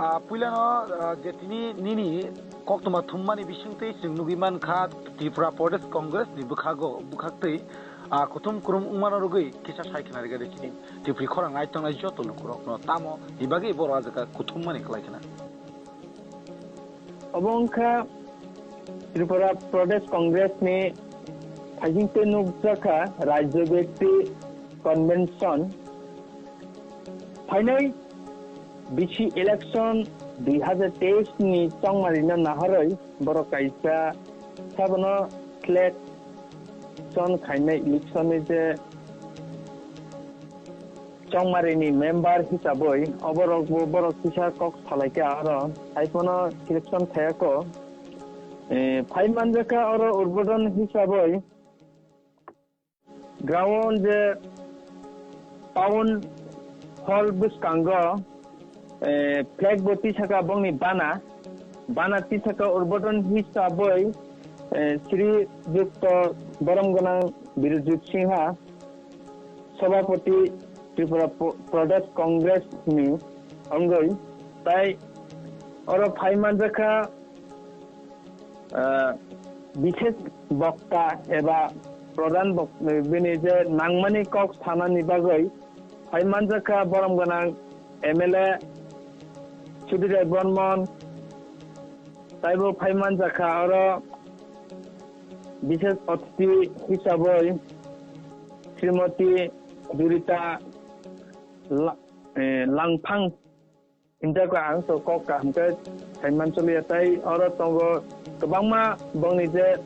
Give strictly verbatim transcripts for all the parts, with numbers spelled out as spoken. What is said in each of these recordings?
Ah, puilano, ah, je tini nini koktwma thummani bisingtwi chwng nugwi mankha Tripura Pradesh Congress ni bwkhago, bwkhaktwi, ah, kuthum kurum wngmano rwgwi kisa sai khna rwgadi chini Tripuri khorang nai tongnai joto lukurokno. Tamo ni bagwi borok ah jaga kuthum mani khlai khna? Obo wngkha Tripura Pradesh Congress ni phaisingtwi nukjakha Rajya Byakti Convention. Phainai bisi election dui hazar teis ni chongmarino naharwi borok kaisa sabono selection khainai election ni je chongmarini member hisabwi oborokbo borok kisa kok salaikha aro haiphano selection khayako. Eh, phai manjakha oro urbodon hisabwi ground je town hall bwskango, eh, flag bo tisaka bongni bana, bana tisaka urbodon hisabwi, eh, Sri Jukto Borom Gwnang Birjit Singha, Sabhapati Tripura Pro-, Pradesh Congress ni wngwi, tai oro phai manjakha, ah, bishesh bokta eba pradhan bok-, bini je nangmani kok sanani bagwi phai manjakha borom gwnang M L A Sudhir Rai Barman, taibo phai manjakha oro bishesh otithi hisabwi Srimati Durita La-, eh, Langphang. Hinjak ang to kok kaham khe saiman choliya tai oro tongo kwbangma bongni je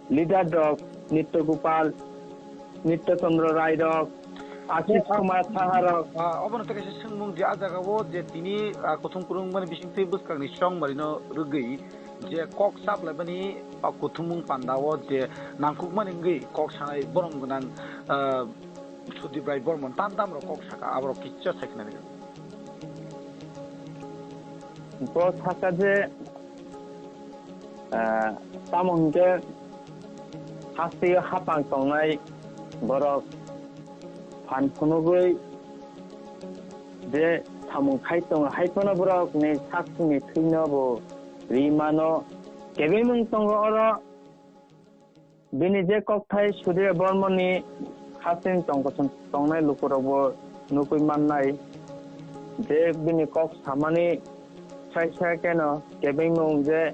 leader rok, Nitya Gopal, Nitya Chandra Rai rok, Ashish Kumar Saha rok. Ah, obono tei kaisa swngmung je ah jagao je tini, ah, kuthum kurung mani bisingtwi bwskangni chongmarino rwgwi je kok chaplaimani, ah, kuthumung pandao je nangkukmani wngwi kok sanai borom gwnang, ah, Sudip Rai Bormon tam tam rok kok saka, aborok kicha sai khna rega. Bo saka je, ah, tamo hwnkhe hasteo hapang tongnai borok phan phunugwi je samung khai tongo, hai phano borokni sakni thwino bo ri mano. Kebengmung tongo oro. Bini je kokthai Sudhir Bormoni hasing tongkosong tongnai lukurokbo nukwi mannai je bini kok samani sai sai keno kebengmung je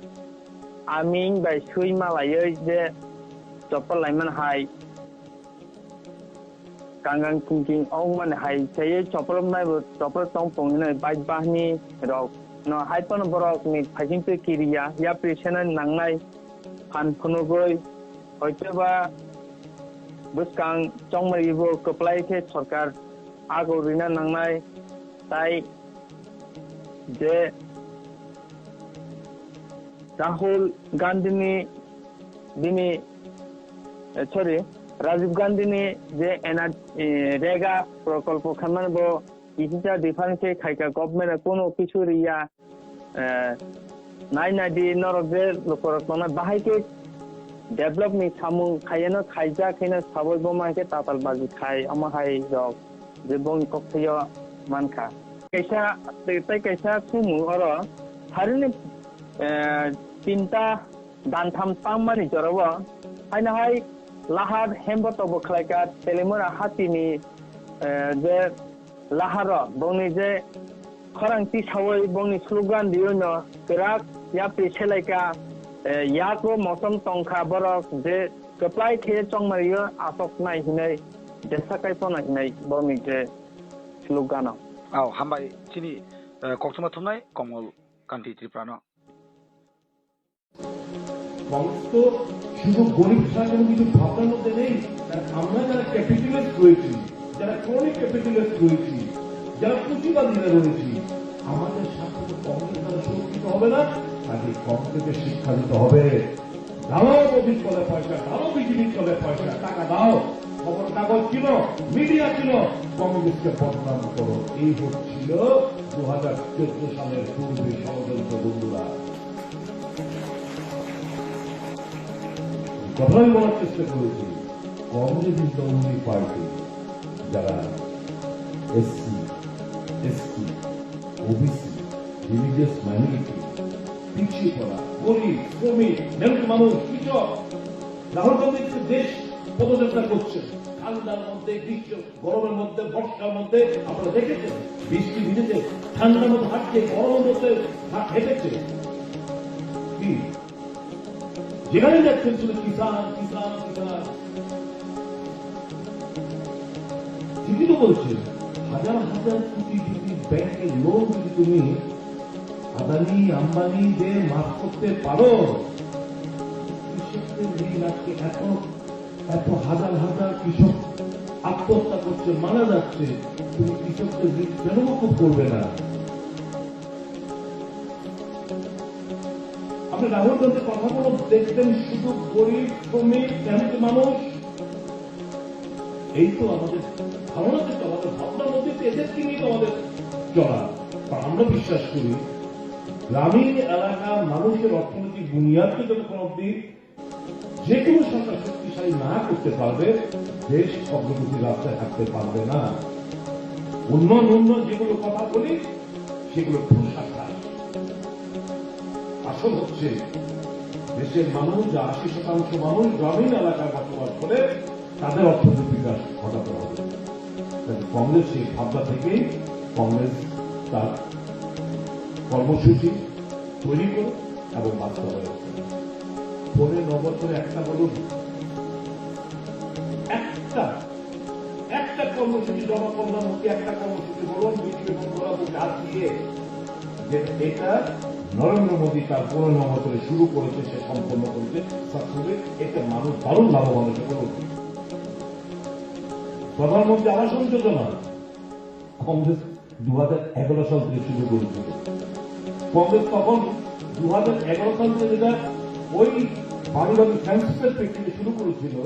aming bai swi malaiwi je chopol laiman hai kangang kingking ongmani hai chaywi chopol naibo chopol tongpung hinwi bike bahini rok no hai phano borokni phaisingtwi kiriya yapri sena nangnai. Phan phunugwi hoitoba bwskang chongmaribo kwplai khe sorkar ago rina nangnai, tai je Rahul Gandhini bini, eh, sorry, Rajiv Gandhini je N R, eh, Rega prokolpo khaimani bo kisisa difference khaika government kono kisu riya. Eh, nai nai di norok je lukurok tongna bahai khe develop ni samung khaiyano khaijak hino saboi bo mai khe tatal baji khai omo hai rok je bongni kokthaio mankha. Kaisa tei kaisa sumu oro harini, eh, tinta dantham tangmani jorao haino hai lahar hembo tobo khlaika Telimura hatini, eh, je laharo bongni je khorang tisawi bongni slogan riyoino kwrak yapri selaika, eh, yago mosom tongkha borok je kwplai khe chongmario asoknai hinwi jesa kaiphano hinwi bongni je slogano. Au, hambai chini, eh, koktwma thumnai Komol Kanti Tripurano. Congress তো শুধু গরিব সাধারণ কিছু ভাবনার মধ্যে নেই, কারণ আমরা যারা ক্যাপিটালিস্ট রয়েছি, যারা ক্রনিক ক্যাপিটালিস্ট রয়েছি, যারা পুঁজিবাদীরা রয়েছি, আমাদের সাথে তো কংগ্রেস দ্বারা সুরক্ষিত হবে না। কাজে কংগ্রেসকে শিক্ষা দিতে হবে। দাও মোদির তলে পয়সা, দাও বিজেপির তলে পয়সা, টাকা দাও, খবর কাগজ কিনো, মিডিয়া কিনো, কংগ্রেসকে বদনাম করো। এই হচ্ছিল দু হাজার চোদ্দ সালের পূর্বে ষড়যন্ত্র, বন্ধুরা। কথাই বলার চেষ্টা করেছি, Congress is the only party যারা SC, ST, OBC, religious minority, পিছিয়ে পড়া, গরিব, শ্রমিক, মেহনতি মানুষ, কৃষক। রাহুল গান্ধী কিন্তু দেশ পদযাত্রা করছে ঠান্ডার মধ্যে, গ্রীষ্ম, গরমের মধ্যে, বর্ষার মধ্যে। আপনারা দেখেছেন, বৃষ্টি ভিজেছে, ঠান্ডার মধ্যে হাঁটছে, গরমের মধ্যে হা- হেঁটেছে। কি যেখানে যাচ্ছেন শুধু কিষাণ, কিষাণ, কিষাণ। ঠিকই তো বলছে, হাজার হাজার কোটি যদি ব্যাংকের লোন যদি তুমি আদানি, আম্বানি যে মাফ করতে পারো, কৃষকদের ঋণ আজকে এত, এত হাজার হাজার কৃষক আত্মহত্যা করছে, মারা যাচ্ছে, তুমি কৃষকদের ঋণ কেন মকুব করবে না? আপনি রাহুল গান্ধীর কথাগুলো দেখবেন, শুধু গরিব, শ্রমিক, মেহনতি মানুষ। এই তো আমাদের ধারণা, কিন্তু আমাদের ভাবনার মধ্যে তো এদেরকে নিয়ে তো আমাদের চলা। কারণ আমরা বিশ্বাস করি, গ্রামীণ এলাকার মানুষের অর্থনৈতিক বুনিয়াদকে যতক্ষণ অব্দি যে কোনো সরকার শক্তিশালী না করতে পারবে, দেশ অগ্রগতির রাস্তায় হাঁটতে পারবে না। উন্নয়ন, উন্নয়ন যেগুলো কথা বলি, সেগুলো ঠুনকার কাজ। আসল হচ্ছে দেশের মানুষ, যা আশি শতাংশ মানুষ গ্রামীণ এলাকায় বসবাস করে, তাদের অর্থনৈতিক বিকাশ ঘটাতে হবে। তাই কংগ্রেস সেই ভাবনা থেকেই কংগ্রেস তার কর্মসূচি তৈরি করে এবং বাস্তবায়ন করে। পৌনে ন বছরে একটা বলুন, একটা, একটা কর্মসূচি জমা করলাম, ওকে একটা কর্মসূচি বলুন, বিজেপি বন্ধুরা বুকে হাত দিয়ে, যে এটা নরেন্দ্র মোদী তার পৌনে ন বছরে শুরু করেছে, সে সম্পন্ন করেছে, successfully, এতে মানুষ দারুণ লাভবান হয়েছে। বলুন, প্রধানমন্ত্রী আবাস যোজনা কংগ্রেস দু হাজার এগারো সাল থেকে শুরু করেছিল। কংগ্রেস তখন দু হাজার এগারো সাল থেকে যেটা ওই বাড়ি বাড়ি সেন্সাসের প্রেক্ষিতে শুরু করেছিল,